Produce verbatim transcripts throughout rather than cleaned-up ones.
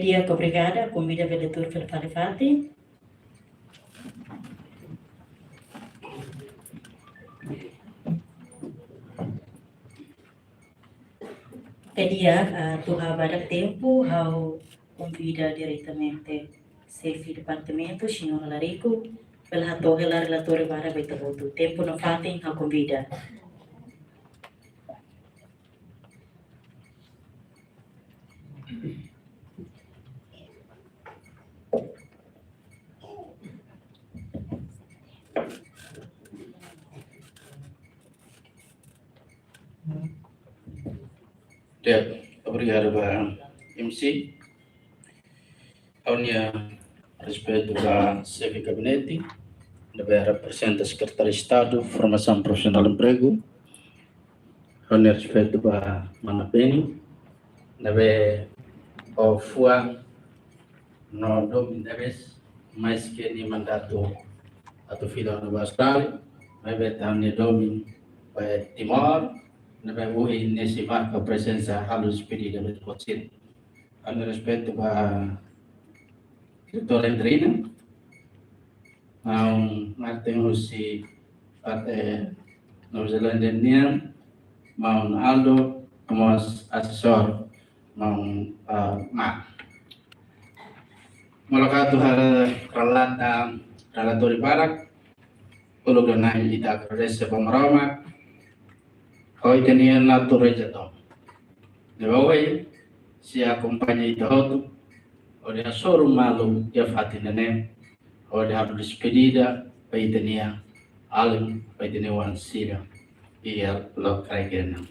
Di'ak, obrigada. Konvida bele tuur fali fatin. Di'ak, ah, atu hahú badak tempu, ha'u konvida diretamente xefe departamentu, señór Larico, bele hato'o hela relatóriu badak ba ita hotu. Tempu no fatin ha'u konvida. Di'ak, obrigadu ba M C. Ha'u-nia respeitu ba xefe gabinete, ne'ebé reprezenta Sekretáriu Estadu Formasaun Profisionál Empregu. Ha'u-nia respeitu ba mana Beni, ne'ebé ho fuan no domin tebes, maske nia mandatu atu fila ona ba Austrália, maibé tan nia domin ba Timor, ne'ebé ohin nia sei marka prezensa halo despedida ba ita-boot sira. Ha'u-nia respeitu ba diretór interinu, maun Martin husi parte Nova Zelándia nian, maun Aldo, no mós asesór, maun, ah, Mark. Molok atu hal relata, relatóriu badak, uluk dehan ita agradese ba Maromak, ho ita-nia natureza tomak. Ne'ebé ohin sei akompaña ita hotu, hodi hasoru malu iha fatin ne'e, hodi halo despedida ba ita-nia alin, ba ita-nia oan sira iha lokraik ne'e.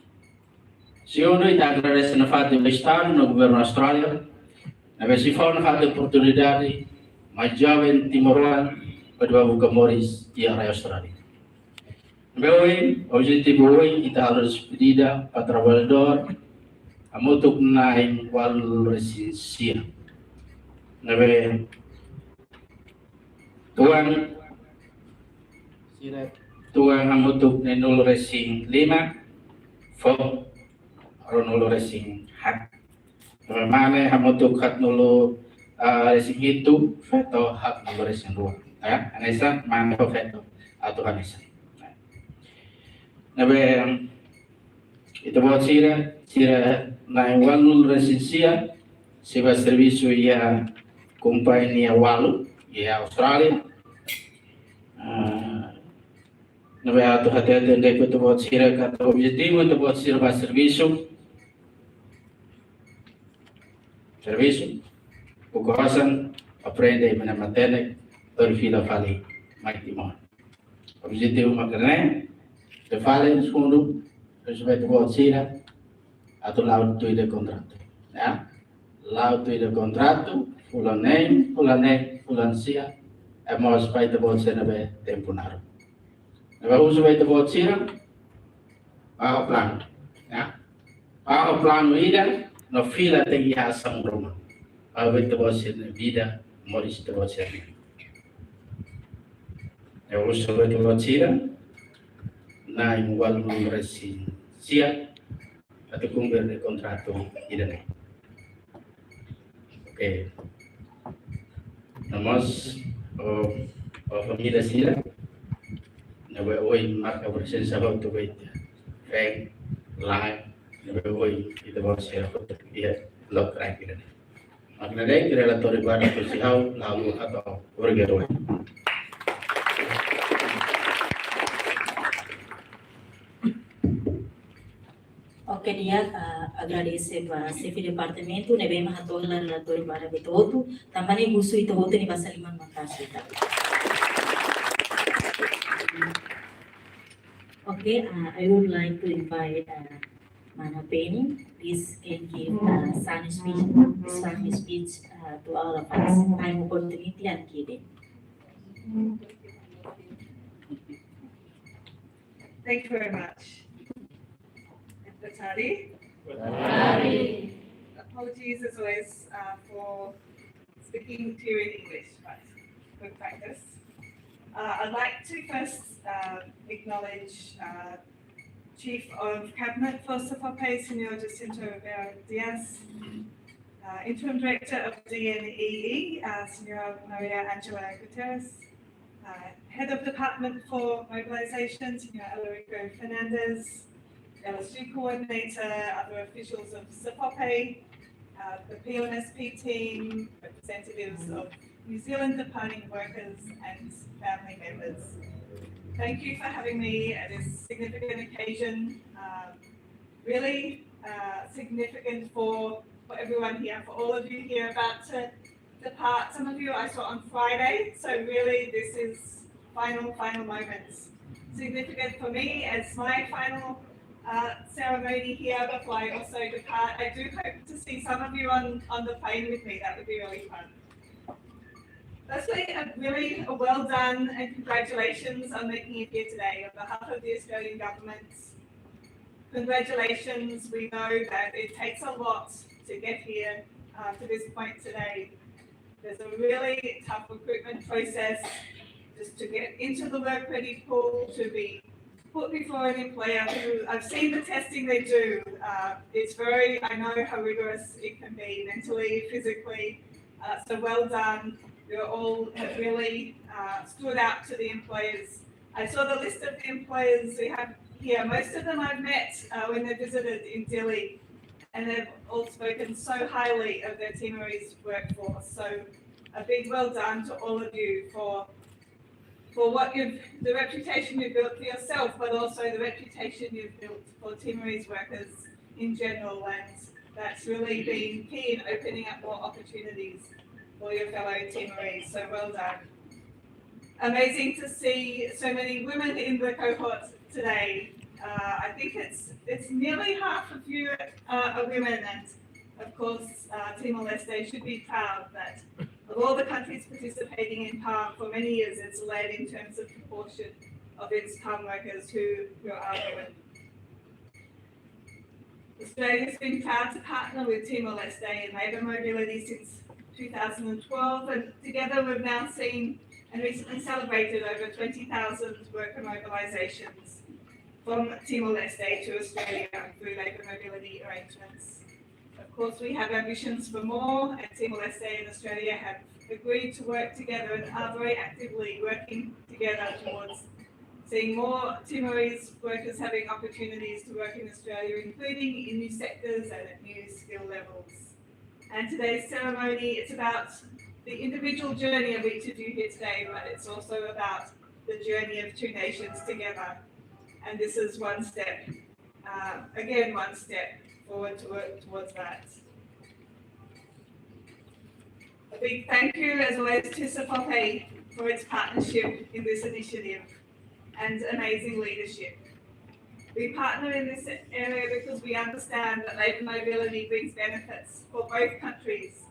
Segundu, ita agradese nafatin ba Estadu no Governu Austrália, ne'ebé sei fó nafatin oportunidade mai joven timoroan hodi bá buka moris iha rai Austrália. Ne'ebé ohin, objetivu ohin ita halo despedida ba traballadór hamutuk na'in ualunulu-resin-sia. Ne'ebé tuan, sira tuan hamutuk neenulu-resin-lima, foun ruanulu-resin-haat. Mane hamutuk haatnulu, ah, resin-hitu, feto haatnulu-resin-rua. Ya, hanesan mane ho feto atu hanesan. Ne'ebé ita-boot sira, sira na'in ualunulu-resin-sia, sei bá servisu iha kompañia walu iha Austrália. Ah, ne'ebé atu hatete de'it ba ita-boot sira katak objetivu ita-boot sira bá servisu, servisu, buka osan, aprende, mane matenek, hodi fila fali mai Timor. Objetivu mak ne'e, ita fali segundu, respeita ita-boot sira, atu la'o tuir de'it kontratu. Ya? La'o tuir de'it kontratu, fulan neen, fulan neen, fulan sia, é mós ba ita-boot sira ne'ebé tempu naruk. Ne'ebé husu ba ita-boot sira, bá ho planu. Ya? Bá ho planu ida, no fila tenke iha asaun ruma. Ba ita-boot sira-nia vida, moris ita-boot sira-nian. Ha'u husu ba ita-boot sira, na'in ualunulu-resin-sia, atu kumpre de'it kontratu ida-ne'e. Oke. No mós, o, o família sira, ne'ebé ohin marka prezensa hotu ba ita. Feen, la'en, Ne'ebé ohin ita-boot sira hotu iha loke rai ida-ne'e. Mak ne'e de'it relatóriu badak husi ha'u, ha'u hato'o. Obrigadu. Oke, di'ak, ah, agradese ba xefe departamentu ne'ebé mak hato'o relatóriu badak ba ita hotu, tanba ne'e husu ita hotu nia basa liman maka'as ita. Okay, uh, I would like to invite, uh, Mana Penny. Please can give, uh, some speech, some speech, uh, to all of us. Time, opportunity, and giving. Thank you very much. Boa tarde. Boa tarde. Apologies as always, uh, for speaking to you in English, but good practice. Uh, I'd like to first, uh, acknowledge, uh, Chief of Cabinet for SEFOPE, Señor Jacinto Rivera Dias, uh, Interim Director of D N E E, uh, Señora Maria Angela Guterres, uh, Head of Department for Mobilization, Señor Alarico Fernandez, L S U Coordinator, other officials of SEFOPE, uh, the P O N S P team, representatives of New Zealand departing workers and family members. Thank you for having me at this significant occasion. Um, really, uh, significant for, for everyone here, for all of you here about to depart. Some of you I saw on Friday, so really this is final, final moments. Significant for me as my final, uh, ceremony here before I also depart. I do hope to see some of you on, on the plane with me. That would be really fun. Firstly, a really a well done and congratulations on making it here today. On behalf of the Australian government, congratulations. We know that it takes a lot to get here, uh, to this point today. There's a really tough recruitment process just to get into the work ready pool, to be put before an employer who I've seen the testing they do. Uh, it's very, I know how rigorous it can be mentally, physically. Uh, so well done. You all have really, uh, stood out to the employers. I saw the list of the employers we have here. Most of them I've met, uh, when they visited in Dili, and they've all spoken so highly of their Timorese workforce. So a big well done to all of you for, for what you've, the reputation you've built for yourself, but also the reputation you've built for Timorese workers in general, and that's really been key in opening up more opportunities for your fellow Timorese. So well done. Amazing to see so many women in the cohort today. Uh, I think it's, it's nearly half of you, uh, are women, and of course, uh, Timor-Leste should be proud that of all the countries participating in PALM for many years, it's led in terms of proportion of its PALM workers who, who are women. Australia has been proud to partner with Timor-Leste in labour mobility since two thousand and twelve, and together we've now seen and recently celebrated over twenty thousand worker mobilisations from Timor-Leste to Australia through labour mobility arrangements. Of course, we have ambitions for more, and Timor-Leste and Australia have agreed to work together and are very actively working together towards seeing more Timorese workers having opportunities to work in Australia, including in new sectors and at new skill levels. And today's ceremony, it's about the individual journey of each of you here today, but it's also about the journey of two nations together. And this is one step, uh, again, one step forward to work towards that. A big thank you, as always, to SEFOPE for its partnership in this initiative and amazing leadership. We partner in this area because we understand that labour mobility brings benefits for both countries,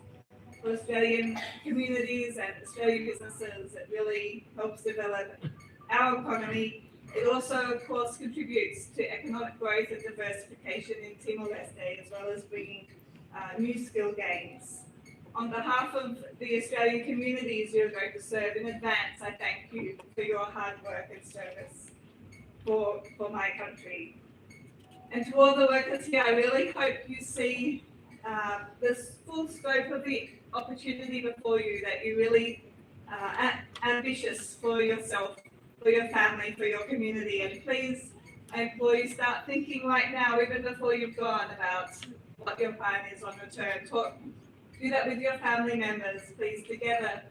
for Australian communities and Australian businesses. It really helps develop our economy. It also, of course, contributes to economic growth and diversification in Timor-Leste, as well as bringing, uh, new skill gains. On behalf of the Australian communities you are going to serve, in advance, I thank you for your hard work and service for, for my country. And to all the workers here, I really hope you see, uh, the full scope of the opportunity before you, that you really, uh, are ambitious for yourself, for your family, for your community, and please I implore you, start thinking right now, even before you've gone, about what your plan is on return. Talk, do that with your family members. Please together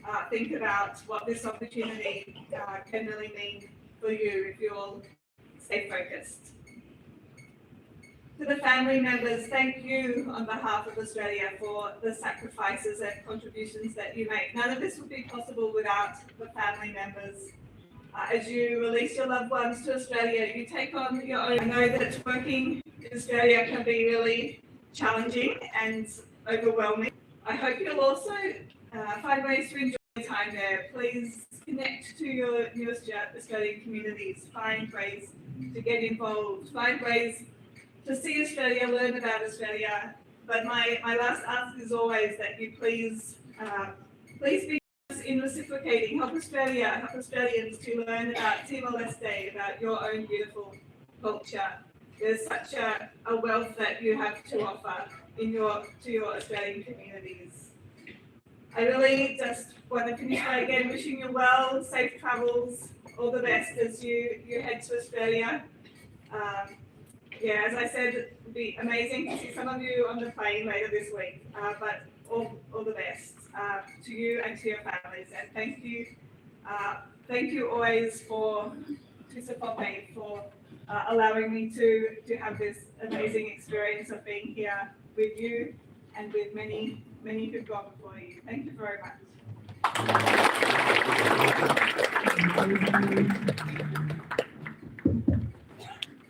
uh, think about what this opportunity uh, can really mean for you if you all stay focused. To the family members, thank you on behalf of Australia for the sacrifices and contributions that you make. None of this would be possible without the family members. Uh, as you release your loved ones to Australia, you take on your own. I know that working in Australia can be really challenging and overwhelming. I hope you'll also uh, find ways to enjoy time there. Please connect to your new Australian communities. Find ways to get involved. Find ways to see Australia, learn about Australia. But my, my last ask is always that you please, uh, please be in reciprocating. Help Australia, help Australians to learn about Timor-Leste, about your own beautiful culture. There's such a, a wealth that you have to offer in your to your Australian communities. I really just want to finish by again wishing you well, safe travels, all the best as you, you head to Australia. Um, yeah, as I said, it'd be amazing to see some of you on the plane later this week. Uh, but all, all the best uh, to you and to your families. And thank you, uh, thank you always for to support me for uh, allowing me to to have this amazing experience of being here with you and with many, many who've gone before you. Thank you very much.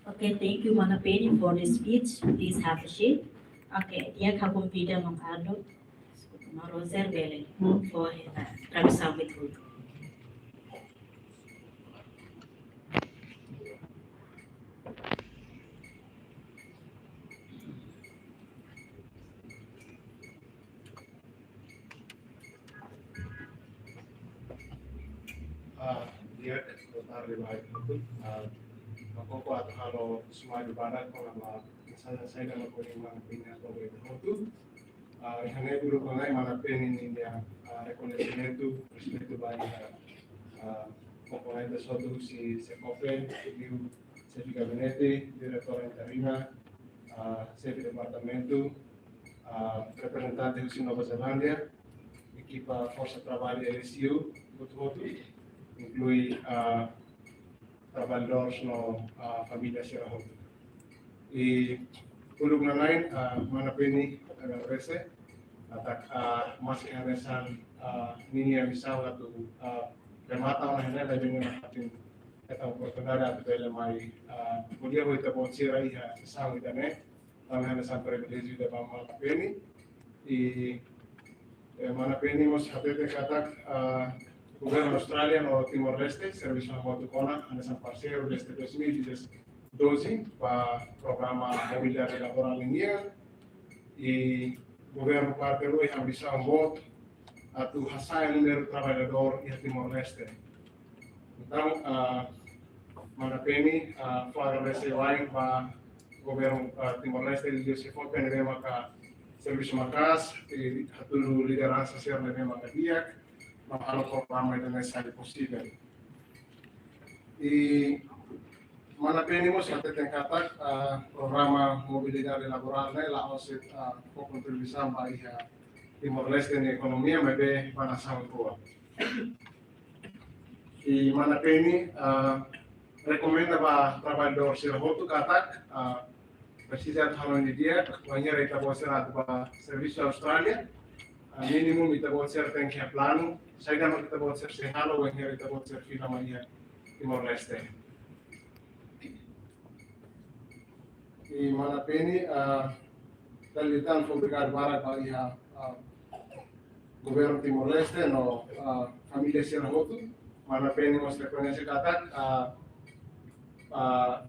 Okay, thank you, Mana Penny, for the speech. Please have a seat. Okay, di'ak, ha'u konvida maun Ardo, maun Roger bele fó hela tradusaun ba ita hotu. Ah, di'ak, boa tarde ba ita hotu. Ah, ha'u koko atu halo sumayu badak kona-ba saida, saida mak ohin Mana Penny hato'o ba ita hotu. Ah, iha ne'e uluk nanain Mana Penny ninia, ah, rekoñesimentu, respeitu ba iha, ah, komponente hotu husi SECOFE, liu xefe gabinete, diretora interina, ah, xefe departamentu, ah, reprezentante husi Nova Zelándia, ekipa forsa traballu L S U hotu-hotu, inklui, ah, traballadores no, ah, família sira hotu. I uluk nanain, ah, Mana Penny agradese, katak, ah, maski hanesan, ah, ninia misaun atu, ah, remata ona iha ne'e, maibé nia nafatin hetan oportunidade atu bele mai, ah, ko'alia ho ita-boot sira iha sesaun ida-ne'e, tanba hanesan priviléjiu ida ba Mana Penny. I, eh, Mana Penny mós hatete katak, ah, governu Austrália no Timor-Leste servisu hamutuk ona hanesan parseiru dezde dois mil e doze ba programa mobilidade laborál nian. I governu parte rua iha ambisaun boot atu hasa'e númeru traballadór iha Timor-Leste. Entaun, ah, Mana Penny, ah, fó agradese wa'in ba governu, ah, Timor-Leste liuhusi SECOFE ne'ebé maka servisu maka'as, i hatudu lideransa sira ne'ebé maka di'ak, no halo programa ida-ne'e sai posivel. I Mana Penny mós hateten katak, ah, programa mobilidade laborál ne'e la'ós, ah, fó kontribuisaun ba iha Timor-Leste nia ekonomia, maibé ba nasaun rua. I Mana Penny, ah, rekomenda ba traballadór sira hotu katak, ah, presiza atu halo didi'ak, wainhira ita-boot sira atu bá servisu Austrália, ah, mínimu ita-boot sira tenke iha planu saida mak ita-boot sira sei halo wainhira ita-boot sira fila mai iha Timor-Leste. I Mana Penny, ah, dala ida tan fó obrigadu barak ba iha, ah, governu Timor-Leste no, ah, família sira hotu. Mana Penny mós rekoñese katak, ah, ah,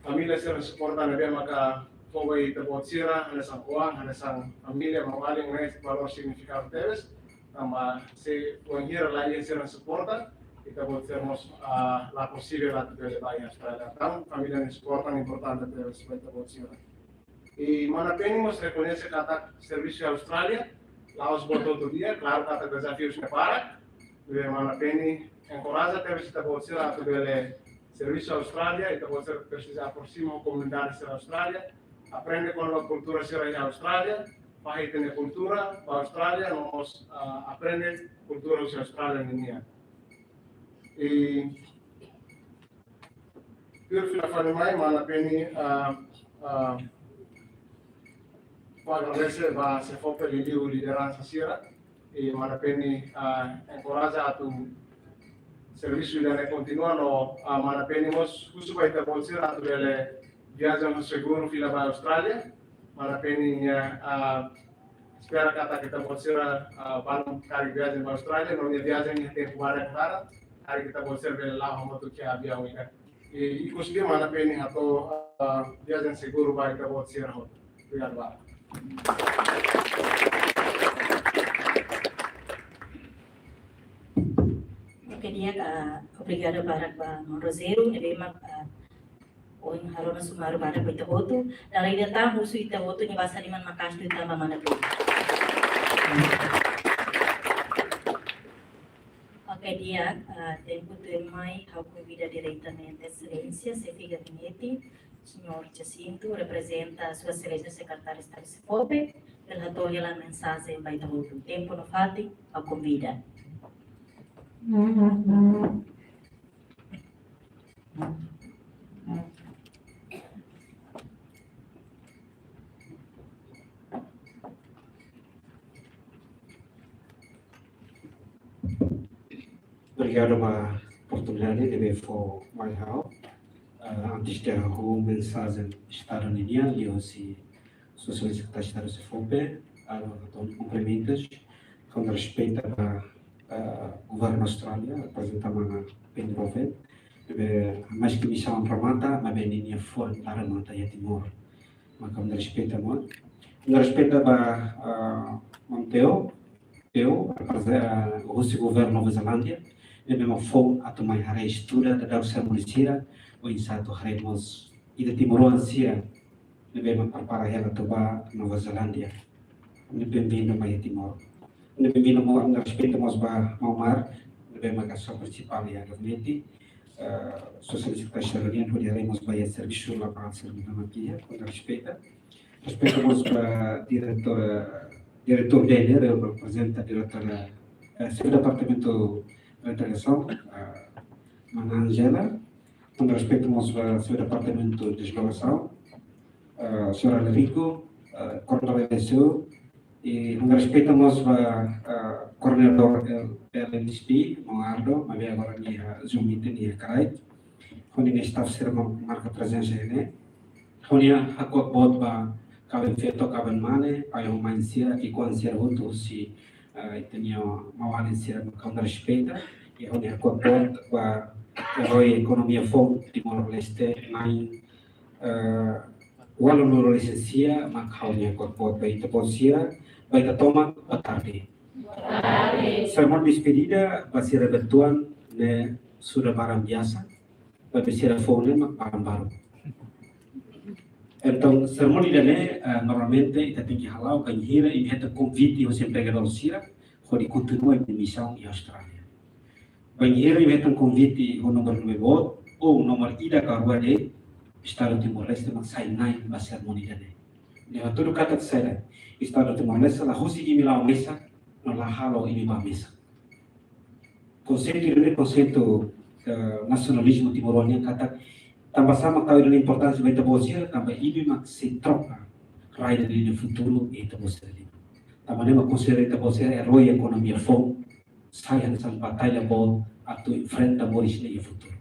família sira suporta ne'ebé maka fó ba ita-boot sira, hanesan oan, hanesan família, maun-alin, ne'e valór signifikativu tebes. Tanba se wainhira laiha sira suporta, ita-boot sira mós, ah, la posivel atu bele bá iha Austrália. Entaun família nia suporta importante tebes ba ita-boot sira. I Mana Penny mós rekoñese katak servisu iha Austrália la'ós buat hotu di'ak, klaru katak dezafius ne'e barak. Maibé Mana Penny enkoraja tebes ita-boot sira atu bele servisu Austrália, ita-boot sira presiza aprosima ho komunidade sira Austrália, aprende kona-ba kultura sira iha Austrália, fahe ita-nia kultura ba Austrália, no mós, ah, aprende kultura husi Austrália ninian. I tuir fila fali mai, mana Penny, ah, ah, fó agradese ba SEFOPE liuliu lideransa sira, i mana Penny, ah, enkoraja atu servisu ida-ne'e kontinua no, ah, mana Penny mós husu ba ita-boot sira atu bele viajen ho seguru fila ba Austrália. Mana Penny nia, ah, espera katak ita-boot sira, ah, balu karik viajen ba Austrália, no nia viajen iha tempu badak laran, karik ita-boot sira bele la'o hamutuk iha aviaun ida. I, i husu de'it mana Penny hato'o, ah, viajen seguru ba ita-boot sira hotu. Obrigadu barak. Oke, di'ak, ah, obrigadu barak ba maun Rogério, ne'ebé mak, ah, ohin halo ona sumaru badak ba ita hotu. Dala ida tan husu ita hotu nia basa liman maka'as liután ba mana Penny. Oke, di'ak, ah, tempu tuirmai, ha'u konvida diretamente Exelénsia, Xefe Gabinete, Señór Jacinto, reprezenta Sua Exelénsia Sekretáriu Estadu SEFOPE, bele hato'o hela mensajen ba ita hotu. Tempu no fatin, ha'u konvida. Obrigadu ba oportunidade ne'ebé fó mai ha'u. Ah, antes de ha'u mensajen Estadu ninian, liuhusi Sua Exelénsia Sekretáriu Estadu SEFOPE, ah, hato'o kumprimentus, ho respeitu ba, ah, Governu Austrália, reprezenta mana Penny Bovell, ne'ebé maske misaun remata, maibé ninia fuan la remata iha Timor. Maka ho respeitu mós. Ho respeitu ba, ah, maun Teo, Teo, repreze-, ah, husi Governu Nova Zelándia, ne'ebé mak foun atu mai haree estuda daudaun serimónia sira, oinsá atu haree mós ita timoroan sira ne'ebé mak prepara hela atu bá Nova Zelándia. Ne'e benvindu mai Timor. Ne'e benvindu mós, ho respeitu mós ba maun Mark, ne'ebé mak asesór prinsipál iha gabinete, eh, Sua Exelénsia Sekretáriu Estadu ninian, hodi haree mós ba iha servisu laboral sira ne'ebé mak iha, ho respeitu. Respeitu mós ba diretór, eh, diretór D N R, reprezenta diretór, eh, Xefe Departamentu Reintegrasaun, eh, mana Angela. Ho respeitu mós ba Xefe Departamentu Deslokasaun, eh, Señór Alerico, eh, Koordenadór L S U, i ho respeitu mós ba, eh, Koordenadór, eh, L N S P, maun Ardo, maibé agora nia, eh, Zoom meeting nia karik. Ho ninia staff sira mak marka prezensa iha ne'e. Ho nia hakuak boot ba kaben-feto, kaben-mane, pai ho mãe sira, ki'ikoan sira hotu husi, eh, ita-nia maun-alin sira mak ha'u respeita. I ho nia hakuak boot ba erói ekonomia foun Timor-Leste, na'in, eh, ualunulu resin sia, mak ha'u nia hakuak boot ba ita-boot sira, ba ita tomak, boa tarde. Boa tarde. Serimónia despedida ba sira uitoan ne'e sudah barang biasa, ba sira foun ne'e mak barang baru. Entaun, serimónia ida-ne'e, eh, normalmente ita tenke hala'o bainhira imi hetan konvite husi empregadór sira, hodi kontinua imi-nia misaun iha Austrália. Bainhira imi hetan konvite ho númeru ne'ebé boot, ou númeru ida ka rua de'it, Estadu Timor-Leste mak sai na'in ba serimónia ida-ne'e. Ne'e hatudu katak saida, Estadu Timor-Leste la husu imi la'o mesak, no la halo imi bá mesak. Konseitu ida-ne'e konseitu, eh, nasionalizmu timoroan nian katak, tanba sá mak tau ida-ne'e importánsia ba ita-boot sira, tanba imi mak sei troka rai ida-ne'e nia futuru iha ita-boot sira liman. Tanba ne'e mak konsidera ita-boot sira erói ekonomia foun, sai hanesan batalha boot atu enfrenta moris ne'e iha futuru.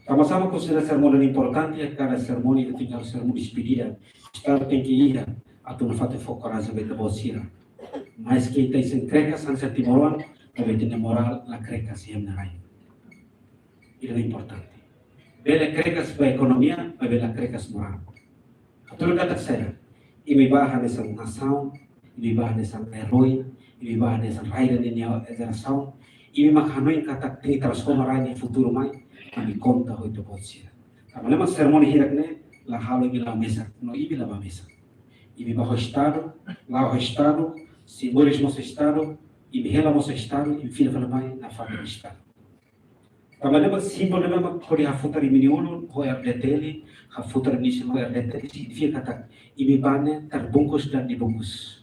Tanba sá mak konsidera serimónia ne'e importante, iha kada serimónia ita tenke halo serimónia despedida. Estadu tenke iha atu nafatin fó korajen ba ita-boot sira. Maske ita isin krekas hanesan timoroan, maibé ita-nia morál la krekas iha ema nia rai. Ida-ne'e importante. Bele krekas ba ekonomia, maibé la krekas morál. Hatudu katak saida, imi bá hanesan nasaun, imi bá hanesan erói, imi bá hanesan rai ida-ne'e nia jerasaun, imi mak hanoin katak tenke transforma rai nia futuru mai, imi konta ho ita-boot sira. Tanba ne'e mak serimónia hirak-ne'e la halo imi la'o mesak, no imi la bá mesak. Imi bá ho Estadu, la'o ho Estadu, simbóliku mós ho Estadu, imi hela mós ho Estadu, imi fila fali mai nafatin Estadu. Tanba ne'e mak símbolu ne'e mak hodi hafutar imi-nia ulun ho R D T L, hafutar imi-nia isin ho R D T L, signifika katak imi bá ne'e terbungkus dan dibungkus.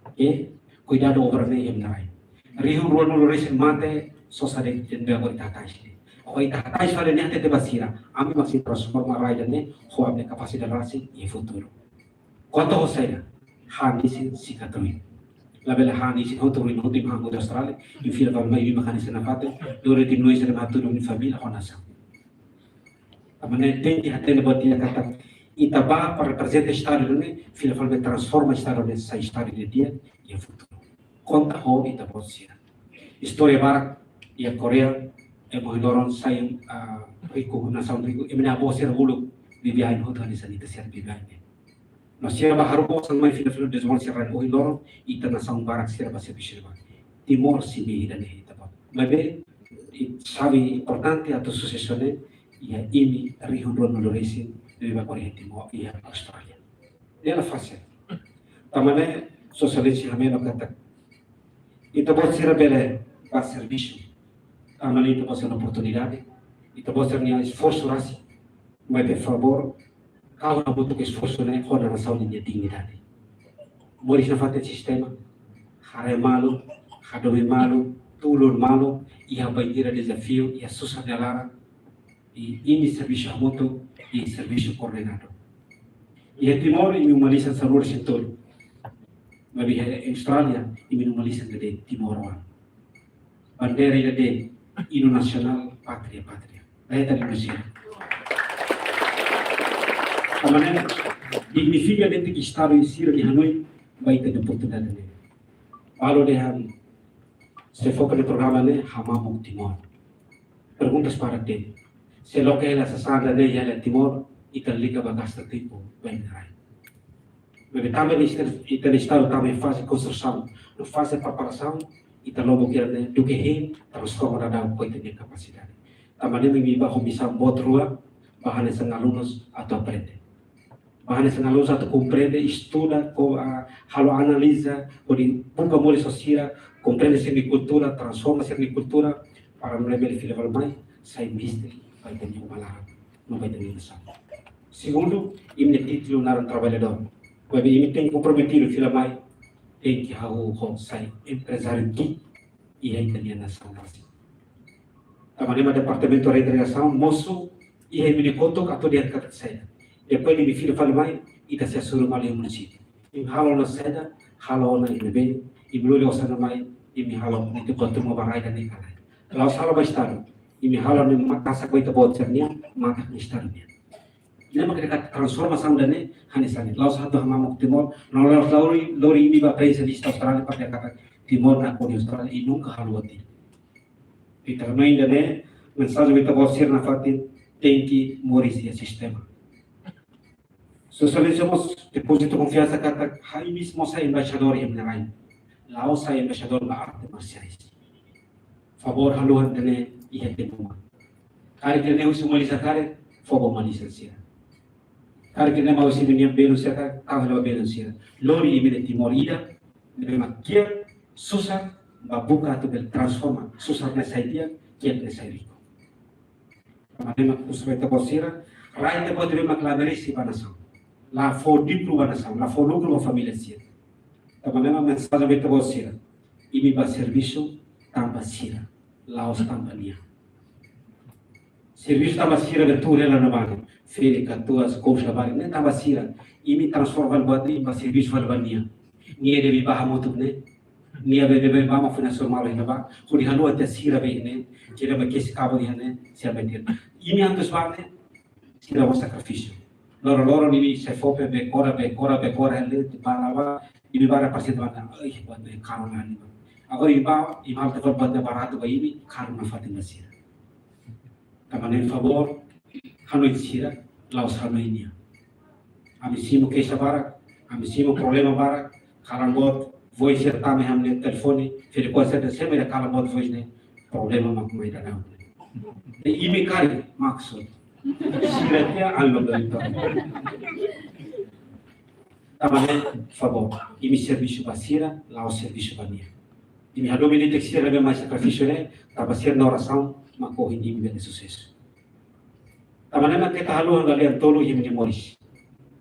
Oke, kuidadu obra ne'e iha rai. Rihun rua-nulu resin mate, sosa de'it, de'it be agora ita hatais ne'e. Oke, ita hatais fali ne'e hatete ba sira, ami mak sei transforma rai ida-ne'e ho ami-nia kapasidade rasik iha futuru. Kuandu ho saida, han isin sikat ruin. Labele han isin hotu ruin, hotu imi han hotu Austrália, imi fila fali mai, imi mak han isin nafatin, dore tim noisa de matu dong família ho nasaun. Tanba ne'e tenke hatene buat ida katak ita bá para reprezenta Estadu ne'e, fila fali mai transforma Estadu ne'e sai Estadu di'ak iha futuru. Konta ho ita-boot sira. Istória barak iha Koreia, ema ohin loron sai, ah, riku, nasaun riku, ema nia avó sira uluk bibi-ain hotu hanesan ita sira bibi-ain ne'e. No sira bá haruka osan mai fila fila dezenvolve sira-nia ohin loron, ita nasaun barak sira bá servisu ba. Timor sei ida-ne'e ita-boot. Maibé, i-, xave importante atu susesu ne'e, iha imi rihun rua-nulu resin, ne'ebé bá kore iha Timor, iha Austrália. Ne'e la fasil. Tanba ne'e, Sua Exelénsia hanoin katak ita-boot sira bele bá servisu. Tanba ne'e ita-boot sira-nia oportunidade, ita-boot sira-nia esforsu rasik, maibé favór, kau hamutuk esforsu ne'e ho nasaun nia dignidade. Moris nafatin sistema, haree malu, hadomi malu, tulun malu, iha bainhira dezafiu, iha susar nia laran, i imi servisu hamutuk, i servisu koordenadu. Iha Timor, imi uma-lisan sanulu-resin-tolu. Maibé iha Austrália, imi uma-lisan de'it, timoroan. Bandeira ida de'it, inu nasionál, pátria, pátria. Daí tadi musik. Tanba ne'e, dignifika de'it Estadu sira-nia hanoin, ba ita-nia oportunidade ne'e. Balu dehan, se foka iha programa ne'e, Hamamuk Timor. Perguntas para de'it. Se loke hela sasán ida-ne'e iha Timor, ita lalika bá gasta tempu ba iha rai. Maibé tanba ita, ita-nia Estadu tama iha faze konstrusaun, no faze preparasaun, ita lobuk iha ne'e, duké hein, transforma daudaun ho ita-nia kapasidade. Tanba ne'e imi bá ho misaun boot rua, bá hanesan alunus atu aprende. Bá hanesan alunus atu komprende, estuda, ko, ah, halo analiza, hodi buka moris sira, komprende sira-nia kultura, transforma sira-nia kultura, para nune'e bele fila fali mai, sai mestre, ba ita-nia uma laran, no ba ita-nia nasaun. Segundu, imi-nia títulu naran traballadór. Maibé imi tenke komprometidu fila mai, tenke hahú ho sai emprezáriu ki'ik iha ita-nia nasaun rasik. Tanba ne'e mak Departamentu Reintegrasaun mosu iha imi-nia kotuk atu dehan katak saida. Depois de imi fila fali mai, ita sei hasoru malu iha munisípiu. Imi halo ona saida, halo ona iha ne'ebé, imi lori osan mai, imi halo netik buat ruma ba rai ida-ne'e ka lae. La'ós halo ba Estadu, imi halo ne'e mak kasak ba ita-boot sira-nian, mak kasak Estadu nian. Ne'e mak dehan transformasaun ida-ne'e, hanesan ne'e. La'ós atu Hamamuk Timor, no la'ós lori, lori imi ba prensa di Austrália, para dehan katak Timor nakonu iha Austrália, i nunka halo buat ida. Ita hanoin ida-ne'e, mensajen ba ita-boot sira nafatin, tenke moris iha sistema. Sua Exelénsia mós depozita konfiansa katak ha'u mós sai embaixadór iha rai. La'ós sai embaixadór ba arte marsiais. Favór haluha ida-ne'e iha tempu mai. Karik ida-ne'e husi uma-lisan karik, fó ba uma-lisan sira. Karik ida-ne'e mai husi imi-nia belun sira karik, tau hela ba belun sira. Lori imi-nia Timor ida, ne'ebé mak kiak, susar, bá buka atu bele transforma, susar ne'e sai di'ak, kiak ne'e sai riku. Tanba ne'e mak husu ba ita-boot sira, rai ita-boot ne'ebé mak la merese ba nasaun. La fó lukru ba nasaun, la fó lukru ba família sira. Tanba ne'e mak mensajen ba ita-boot sira, imi bá servisu tanba sira, la'ós tanba nia. Servisu tanba sira be tuur hela no bani. Ferik, katuas, kous la bani. Ne'e tanba sira. Imi transforma fali buat ne'e, imi bá servisu fali ba nia. Nia ida imi bá hamutuk ne'e. Nia be, be, be, bá mak fina sumala ina bá. Hodi haluha tiha sira be ne'e. Sira be kesi kabu iha ne'e. Sira be tiha. Imi antes bá ne'e. Sira ho sakrifísiu. Loron-loron imi sei fó be kora, be kora, be kora, ele, bá la bá. Imi bá representa bá, ai, buat ne'e karu ona imi. Agora imi bá, imi halo tefal buat ne'e baratu ba imi, karu ona fatin ba sira. Tanba ne'e favór, hanoin sira, la'ós hanoin nia. Ami simu keixa barak, ami simu problema barak, kalan boot, voice sira tama iha ami-nia telefone, ferik-oan sira dehan se mai ida kalan boot voice ne'e, problema mak mai daudaun. Ne'e imi karik maksud. Sira tiha ami mak bele tau. Tanba ne'e, favór, imi servisu ba sira, la'ós servisu ba nia. Imi hadomi netik sira ne'ebé mai sakrifísiu ne'e, tanba sira-nia orasaun, mak ohin imi bele susesu. Tanba ne'e mak keta haluha lalian tolu iha imi-nia moris.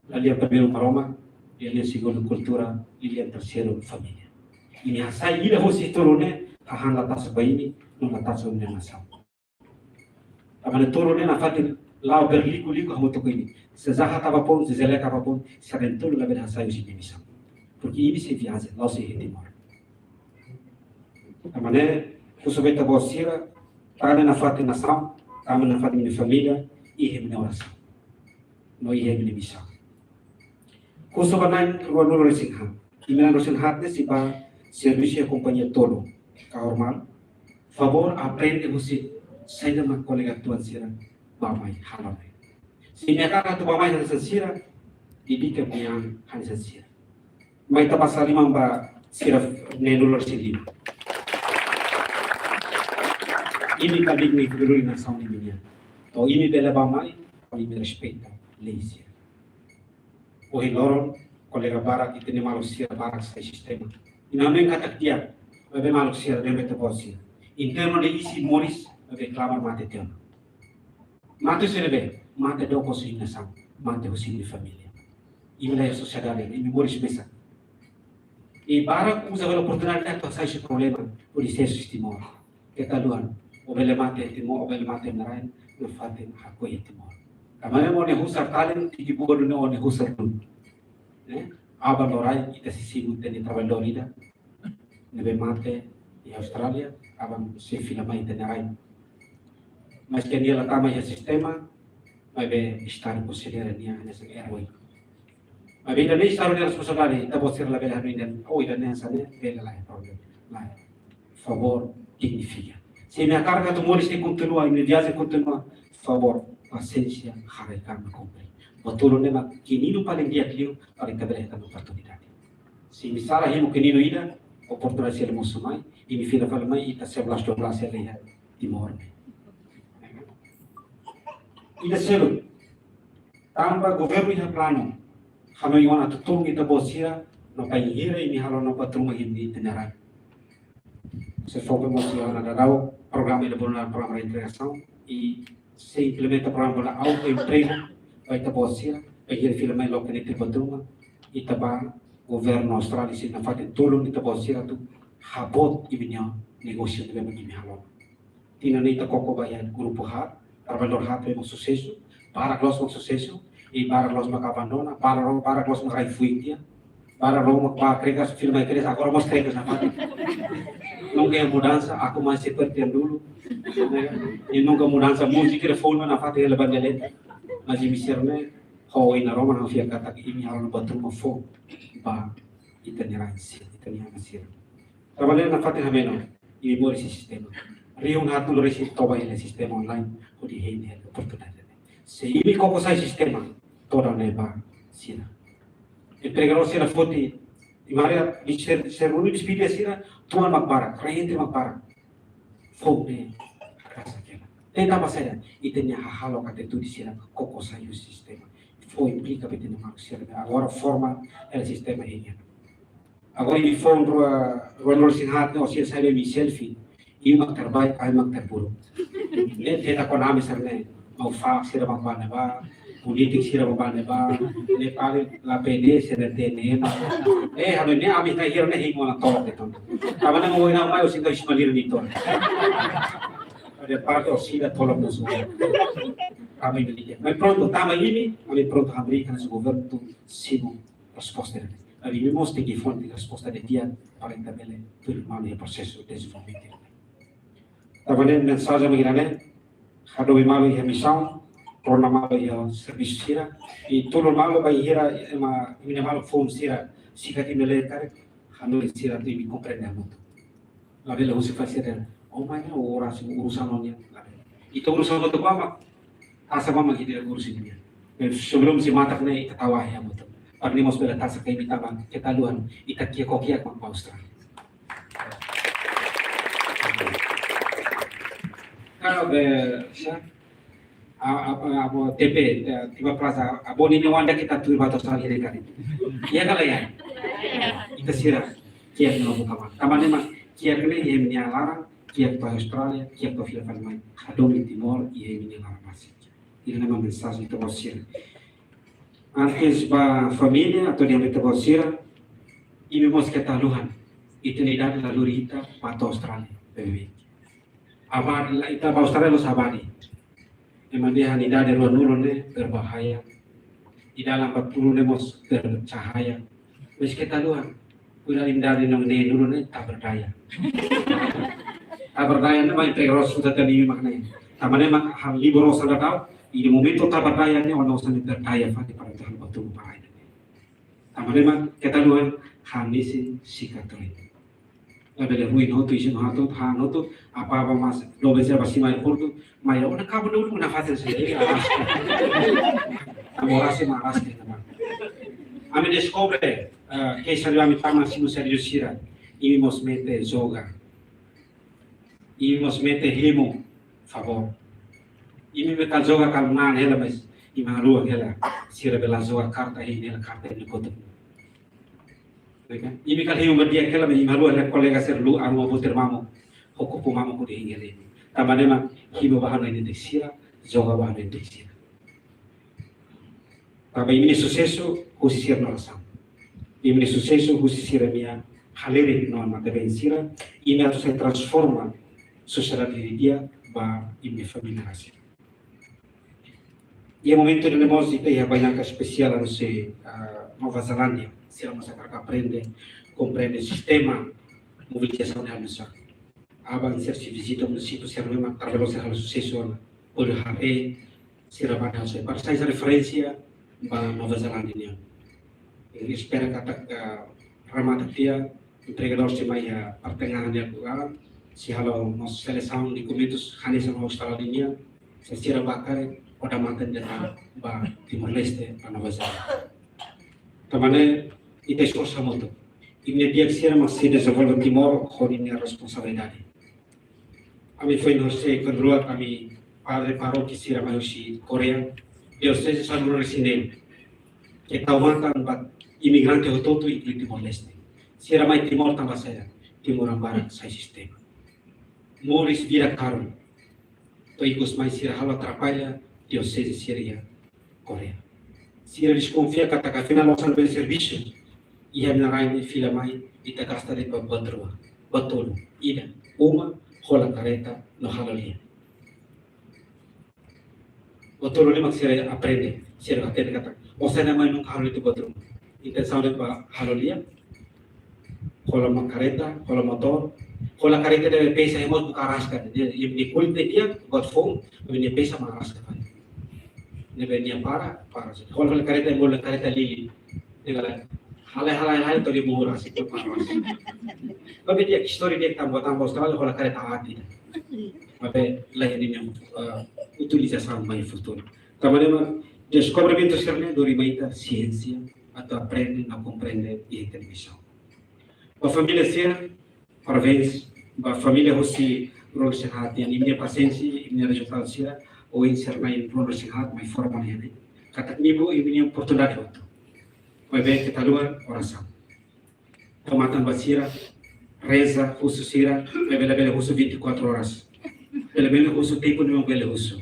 Lalian primeiru Maromak, lalian segundu kultura, lalian terseiru família. Imi hasai ida husi tolu ne'e, hahán la tasak ba imi, no la tasak ba imi-nia nasaun. Tanba ne'e tolu ne'e nafatin la'o berliku-liku hamutuk ho imi. Se jahat apapun, se jelek apapun, sira na'in-tolu labele hasai husi imi-nia misaun. Porque imi sei viajen, la'ós iha Timor. Tanba ne'e, husu ba ita-boot sira, tama nafatin nasaun, tama nafatin imi-nia família, iha imi-nia orasaun. No iha imi-nia misaun. Husu ba na'in ruanulu-resin-haat. Imi na'in ruanulu-resin-haat ne'e sei bá servisu iha kompañia tolu. Kahur malu. Favór aprende husi saida mak kolega tuan sira bá-mai halo ne'e. Se imi hakarak atu bá-mai hanesan sira, dedika imi-nia an hanesan sira. Mai ita basa liman ba sira na'in-ruanulu-resin-lima. Imi karik imi peduli nasaun imi-nian. To'o imi bele bá-mai, to'o imi respeita lei sira. Ohin loron, kolega barak, ita-nia maluk sira barak sai sistema. Imi hanoin katak di'ak, maibé maluk sira, ne'ebé ita-boot sira. Internu ne'e isin moris, maibé klamar mate tiha ona. Mate husi ne'ebé, mate dook husi nasaun, mate husi imi-nia família. Imi laiha sosiedade, imi moris mesak. I barak uza hela oportunidade atu hasai husi problema, hodi sees husi Timor. Keta haluha, ó bele mate iha Timor, ó bele mate iha rai, nafatin hakoi iha Timor. Tanba ne'e ó-nia husar talent, tiki buat duni ó-nia husar duni. Ne'e, aban-bainrua ita sei simu ita-nia traballadór ida ne'ebé mate iha Austrália, aban sei fila mai ita-nia rai. Maske nia la tama iha sistema, maibé Estadu konsidera nia hanesan erói. Maibé ida-ne'e Estadu nia responsabilidade, ita-boot sira labele hanoin dehan, oh, ida-ne'e hanesan ne'e, bele lae, problema. Lae. Favór, dignifika. Se imi hakarak atu moris ne'e kontinua, imi-nia viajen kontinua, favór, pasiénsia, haraik-an no kumpre. Buat tolu ne'e mak kininu paling di'ak liu, para ita bele hetan oportunidade. Se imi sala hemu kininu ida, oportunidade sei mosu mai, imi fila fali mai, ita sebelas dua belas sei iha Timor ne'e. Ida seluk, tanba governu iha planu, hanoin ona atu tulun ita-boot sira, no bainhira imi halo ona buat ruma iha imi-nia rai. Sei foka mós iha ona daudaun programa ida bolu naran programa reintegrasaun, i sei implementa programa bolu autoempregu ba ita-boot sira, bainhira fila mai loke netik buat ruma, ita bá governu Austrália sei nafatin tulun ita-boot sira atu haboot imi-nia negósiu ne'ebé mak imi halo. Tinan ne'e ita koko ba iha grupu haat, traballadór haat ne'ebé mak susesu, barak loos mak susesu, i barak loos mak abandona, barak, barak loos mak rai fuik tiha, barak loos mak bá krekas, fila mai krekas, agora mós krekas nafatin. Nunka iha mudansa, aku masih seperti yang dulu. I nunka mudansa, múzika ida foun nafatin hela banda lenta. Mas imi sira ne'e, ho ina roma na fiar katak imi halo buat ruma foun ba ita-nia rai sira, ita-nia an sira. Traballadór nafatin hameno, imi moris iha sistema. Rihun haat-nulu-resin toba iha sistema online, hodi hein hela oportunidade. Se imi koko sai sistema, todan ne'e ba sira. Empregadór sira foti, i marea, ser, ser uni despide sira, tuan mak barak, kliente mak barak. Foun ne'e, rasa kena. Tenta ba saida, ita-nia hahalok, atitude sira, koko sai husi sistema. Foin implika ba ita-nia maluk sira, agora forma hela sistema hein. Agora imi foun rua, ruanulu-resin-haat ne'e, ó sira sai ba imi selfie. Imi mak terbaik, ami mak terburuk. Ne'e tenta kona ami sira ne'e. Mau fa sira mak bá ne'ebá, polítiku sira mak bá ne'ebá, ne'e paling la P D, sira ne'e T N M. Eh, halo ne'e ami ta hira ne'e himo na tolak itu. Tanba ne'e mau ina mai ó sira ismalir ni tol. Ada parte ó sira tolak musuh. Ami beli dia. Mas prontu, tanba imi, ami prontu hamriik hanesan governu atu simu resposta ida-ne'e. Maibé imi mós tenke fó resposta di'ak para ita bele tulun malu iha prosesu dezenvolvimentu. Tanba ne'e mensajen mak ida-ne'e, hadomi malu iha misaun, rona malu iha servisu sira, i tulun malu bainhira ema, imi-nia maluk foun sira, sikat imi lee karik, hanoin sira atu imi komprende hamutuk. Labele husi fase dan, oh, mai ne'e oras urusan ó-nian, labele. Ita urusan ó-nia ba mak, tasak ba mak ita urusan nia. Sebelum sei matak ne'e ita tau ahi hamutuk. Para nia mós bele tasak ka imi tanba, keta haluha, ita kiak ho kiak mak bá Austrália. Kalau be, sa, a, a, a, a, T P, eh, Timor Plaza, abon nia oan ida ita tuir ba to'o Austrália de'it karik. Iya ka lae? Ita sira, kiak no buka mak. Tanba ne'e mak, kiak ne'e, iha imi-nia laran, kiak to'o Austrália, kiak to'o fila fali mai, hadomi Timor iha imi-nia laran rasik. Ida-ne'e mak mensajen ita-boot sira. Antes ba família, atu dehan ba ita-boot sira, imi mós keta haluha. Ita-nia idade la lori ita ba to'o Austrália, baibain. Abadi, la ita ba Austrália la'ós abadi. Ema dehan idade ruanulu ne'e berbahaya. Idade empat puluh ne'e mós bercahaya. Maibé keta haluha. Kuidadu idade neen-nulu ne'e tak berdaya. Tak berdaya ne'e mak terus sudah tadi makna. Tanba ne'e mak hal libur osan dadau, iha momentu tak berdaya ne'e ona osan berdaya fali para Tuhan waktu para ini. Tanba ne'e mak keta haluha, hanesan sikat oin. Labele ruin hotu, isin hotu, han hotu, apá-apá mós, doben sira ba simu mai portu, mai ona kabu dulu na fasil sira, araska. Amo rasi ma araska, teman. Ami deskobre, eh, ke sari ami tama simu sériu sira, imi mós mete joga. Imi mós mete hemu, favór. Imi mete joga kal nan hela, mas imi haluha hela, sira bele joga karta hein hela karta ne'e kotuk. Imi kal hemu ba di'ak hela, mas imi haluha hela kolega sira lu aruma buter mamuk, hoko pu mamuk hodi hingga leni. Tanba ne'e mak hemu ba hanoin ida sira, joga ba hanoin ida sira. Tanba imi-nia susesu husi sira-nia orasaun. Imi-nia susesu husi sira-nia halerik no matebian sira, imi atu sai transforma sosiedade di'ak ba imi-nia família rasik. Iha momentu ne'e mós ita iha bainaka espesiál hanesan, ah, Nova Zelándia, sira mós hakarak aprende, komprende sistema mobilizasaun ne'e hanesan. Aban sira sei vizita munisípiu sira ne'ebé mak traballu sira halo susesu ona. Pode haree sira bá hanesan para sai referénsia ba Nova Zelándia nian. Ita espera katak, ah, remata tiha, entregadór sei mai iha pertengahan de Agosto, sei halo mós selesaun dokumentus hanesan Austrália nian, se sira bá karik, odamatan de'it ba Timor-Leste, ba Nova Zelándia. Tanba ne'e, ita esforsu hamutuk. Imi-nia di'ak sira mak sei dezenvolve Timor, ho imi-nia responsabilidade. Ami foin horisehik kedua, ami padre parókia sira mai husi Koreia, dioseze sanulu-resin-neen. Ke tau matan ba imigrante hotu-hotu inkluido Timor-Leste. Sira mai Timor tanba saida, Timor-Leste barak sai sistema. Moris bira karun. To'o ikus mai sira halo atrapalla dioseze sira iha Koreia. Sira deskonfia katak afinál osan bele servisu. Iha mina rai ni fila mai ita gasta de'it ba buat rua. Buat tolu. Ida, uma, hola kareta, no halo lia. Buat tolu ne'e mak sira aprende, sira hatene katak osan ne'e mai nunka halo lia buat ruma. Intensaun de'it ba halo lia, hola mak kareta, hola motór, hola kareta ne'ebé pesak hemu buka araska, ne'e, ne'e, ne'e kulit ne'e di'ak, buat foun, maibé nia pesak mak araska fali. Ne'ebé nia para, para. Hola, hola kareta, hola kareta lili. Ne'e kala, halai, halai, halai, to'o nia moras, itu para. Maibé di'ak istória di'ak tanba, tanba Austrália, hola kareta aat ida. Maibé, la iha ninia, eh, utilizasaun mai futuru. Tanba ne'e mak, dezenvolvimentu sira-ne'e, lori mai ita, siénsia, atu aprende, no komprende, iha televizaun. Ba família sira, parabéns. Ba família husi ruanulu-resin-haat nian, imi-nia pasiénsia, imi-nia rezultadu sira, ohin sira na'in ruanulu-resin-haat, mai forma nian. Katak ne'e, imi-nia oportunidade hotu. Maibé keta haluha orasaun. Tau matan ba sira, reza, husu sira, maibé labele husu vinte e quatro horas. Pelo menos husu tempu ne'ebé bele husu.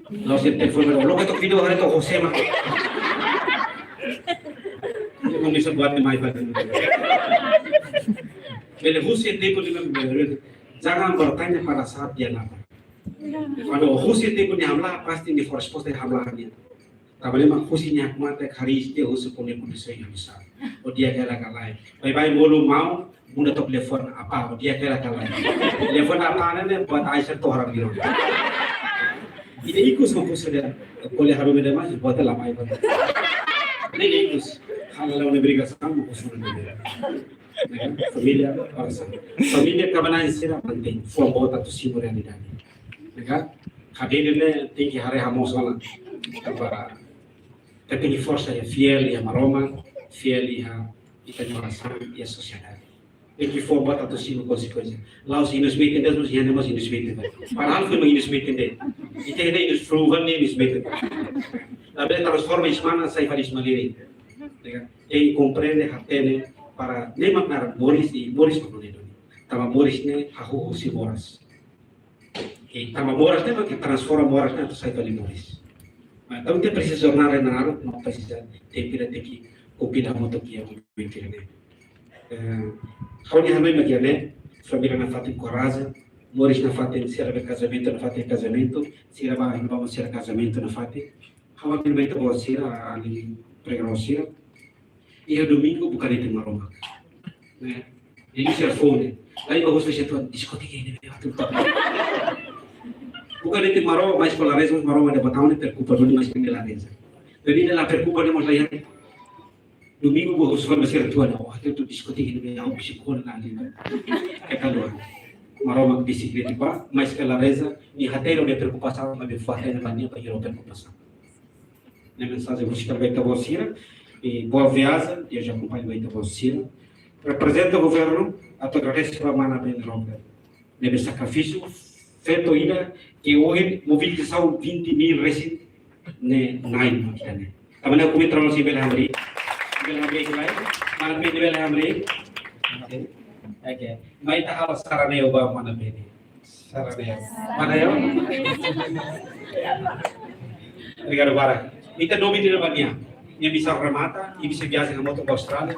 La'ós telefone, loke tok vídeo, haree tok José mak. Ita komesa buat ne'e mai ba. Bele husu tempu ne'ebé bele. Jangan bertanya pada saat dia lapar. Kalau husu tempu nia hamlaha, pasti nia fó resposta hamlaha nian. Tanba ne'e mak husi nia hakmatek, hariis de'it, husu kone kone soi halusa. Ó di'ak hela ka lae. Baibain bolu maun, bunda took telefone apá, ó di'ak hela ka lae. Telefone apá ne'e, ne'e buat ai ser tohar biro. Ida ikus mak husu de'it, ko'alia haruka de'it mak, buat la mai buat. Ne'e ikus, halo ne'e briga sama, husu ne'e. Família, orasaun. Família, kabana'in sira mantein, fó buat atu simu realidade. Ne'e ka? Hadeer ne'e tenke haree hamoos ona. Tanba ita tenke forsa iha fiél iha Maromak, fiél iha ita-nia orasaun, iha sosiedade. Tenke fó buat atu simu konsekuénsia. La'ós inus meten de'it, mós iha ne'e mós inus meten de'it. Padahal foin mak inus meten de'it. Ita iha ne'e inus fruvan ne'e inus meten de'it. Labele transforma isma-na'in sai fali isma-lili. Ne'e ka? Tenke komprende, hatene, para ne'e mak naran moris i moris mak nune'e duni. Tanba moris ne'e hahú husi moras. I tanba moras ne'e mak transforma moras ne'e atu sai fali moris. Mas entaun ita presiza jornada naruk, no presiza tempu ida tenke kumpre hamutuk iha movimentu ne'e. Eh, ha'u-nia hanoin mak ne'e, família nafatin korajen, moris nafatin, sira be kazamentu nafatin kazamentu, sira ba, ba sira kazamentu nafatin. Ha'u hanoin ba ita-boot sira, alin pregadór sira. Iha domingu buka de'it Maromak. Ne'e. Ne'e sira fó ne'e. La'ós ba husu sira atu diskoteka ne'ebé atu. Buka de'it Maromak, mais ko la reza, Maromak ida ba tau ne'e preokupa duni mais ke la reza. Jadi ne'e la preokupa de'it mós la iha. Domingu ba husu ba sira atu, oh, atu diskoteka ne'ebé ha'u psikólogu la iha. Keta luar. Maromak bisikleta ba, mais ke la reza, nia hatene nia preokupasaun, maibé fó hatene ba nia ba hira preokupasaun. Ne'e mensajen husi ha'u ba ita-boot sira, i boa viajen, Deus akompaña ba ita-boot sira. Reprezenta governu, atu agradese ba mana Ben Robert. Ne'ebé sakrifísiu feto ida, ke ohin mobilizasaun vinte mil resin ne'e na'in mak ida-ne'e. Tanba ne'e kumi terlalu si bele hamriik. Bele hamriik lai, mana Ben bele hamriik. Oke, mai ita halo sarani ba mana Ben. Sarani. Mana ya? Obrigadu barak. Ita domin di depan dia. Nia bisa remata, nia bisa viajen hamutuk ba Austrália.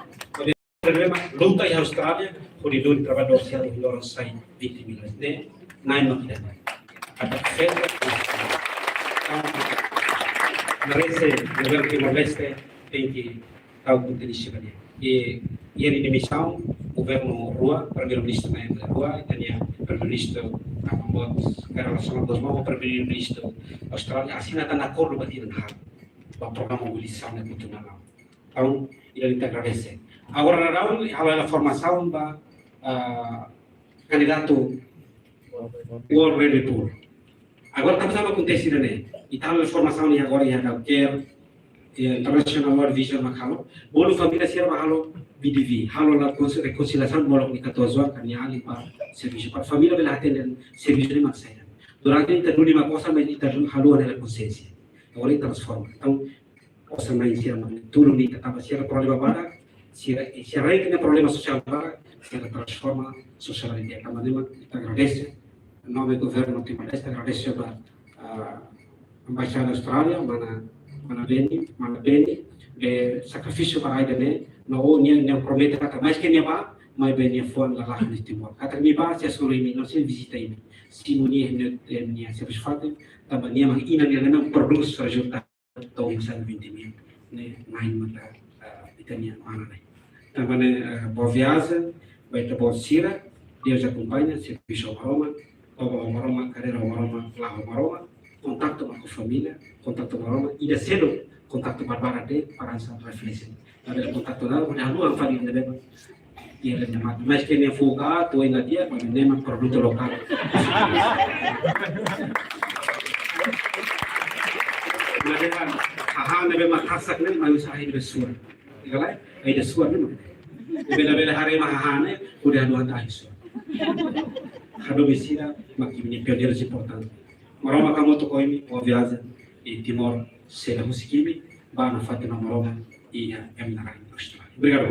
Problema, luta iha Austrália, hodi duni traballadór sira, hodi loron sai vinte mil ne'e, na'in mak ida-ne'e. Atu feto, merese, governu Timor-Leste, tenke tau kontinua ba nia. I, i nia misaun, governu rua, Primeiru-Ministru na'in rua, ita-nia Primeiru-Ministru, tanba buat, relasaun dos mau, Primeiru-Ministru Austrália, asina tan akordu ba tinan hal, ba programa mobilizasaun ne'e kulturál. Entaun, ita agradese. Agora, daudaun, halo hela formasaun ba, ah, kandidatu World Rugby Pool. Agora, tanba sá mak akontese ida-ne'e? Ita halo formasaun ne'e agora iha Dawker, iha International World Vision mak halo. Bolu família sira ba halo V D V, halo la konsi-, rekonsiliasaun molok nia katuas-oan ka nia alin ba servisu. Para família bele hatene servisu ne'e mak saida. Durante ita duni mak osan, mas ita duni haluha hela konsiénsia. Agora ita transforma. Entaun, osan-na'in sira mak tulun ita tanba sira problema barak, sira, sira iha problema sosiál barak, sira transforma sosiedade ida. Tanba ne'e mak ita agradese. Em nome do governu Timor-Leste, agradese ba, ah, Embaixada Austrália, mana, mana Beni, mana Beni, be sakrifísiu ba rai ida-ne'e, no nia, nia promete katak mais ke nia bá, maibé nia fuan la lakan iha Timor. Katak nia bá, sei hasoru imi, no sei vizita imi. Simu nia, nia, nia servisu fatin, tanba nia mak inan ida-ne'ebé prodús rezultadu. To'o sai vinte mil, ne'e, na'in maka, eh, ita-nia mana ne'e. Tanba ne'e, eh, boa viajen ba ita-boot sira, Deus akompaña, servisu ho Maromak, toba ho Maromak, karreira ho Maromak, la'o ho Maromak, kontaktu ho família, kontaktu ho Maromak, ida seluk, kontaktu barbarak de'it, para asa refleksi. Tanba kontaktu ho Maromak, hodi haluha fali ne'ebé, iha rai ne'e mak, mais ke nia fuka, atu ina dia, mas ne'e mak produtu lokál. Mas dehan, hahán ne'ebé mak hasak ne'e, mas uza ahi ne'ebé suar. Iha rai, ahi ne'ebé suar ne'e mak. Bele-bele haree mak hahán ne'e, udah dua tahun suar. Hadomi sira, mak imi-nia pioneirus importante. Maromak hamutuk ho imi, boa viajen, i Timor sei la husik imi, ba nafatin ho Maromak, iha ema nia rai Austrália. Obrigadu.